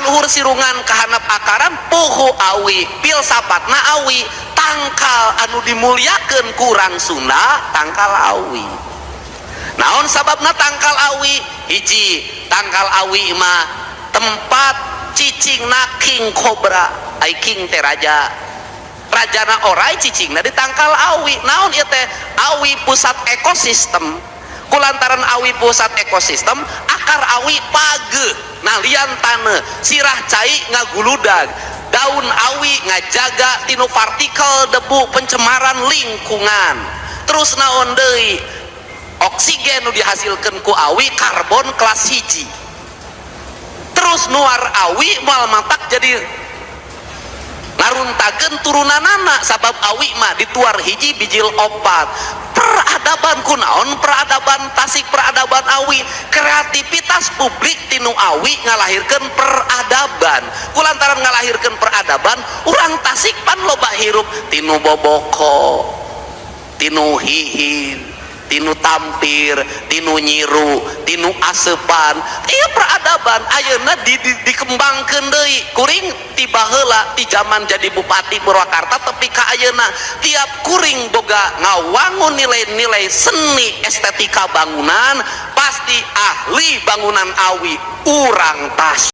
Kaluhur sirungan kahanap akaran puhu awi, filsafatna awi. Tangkal anu dimuliakeun ku urang Sunda tangkal awi. Naon sababna tangkal awi? Hiji, tangkal awi mah tempat cicingna king cobra. Ai king teh raja, rajana orai cicingna di tangkal awi. Naon ieu teh? Awi pusat ekosistem. Kulantaran awi pusat ekosistem, akar awi page nalian taneuh, sirah cai ngaguludag, daun awi ngajaga tinu partikel debu pencemaran lingkungan. Terus naon deui? Oksigen nu dihasilkan ku awi karbon kelas hiji. Terus nuar awi moal matak jadi ngaruntakeun turunanana, sabab awi mah dituar hiji bijil opat. Peradaban kunaon? Peradaban Tasik, peradaban awi. Kreativitas publik tinu awi ngalahirkeun peradaban. Kulantaran ngalahirkeun peradaban, urang Tasik pan loba hirup tinu boboko, tinu hihin, tinu tampir, tinu nyiru, tinu asepan. Iya, peradaban ayeuna dikembangkeun deui. Kuring ti baheula, ti zaman jadi bupati Purwakarta tepi ka ayeuna, tiap kuring boga ngawangun nilai-nilai seni estetika bangunan, pasti ahli bangunan awi urang Tasik.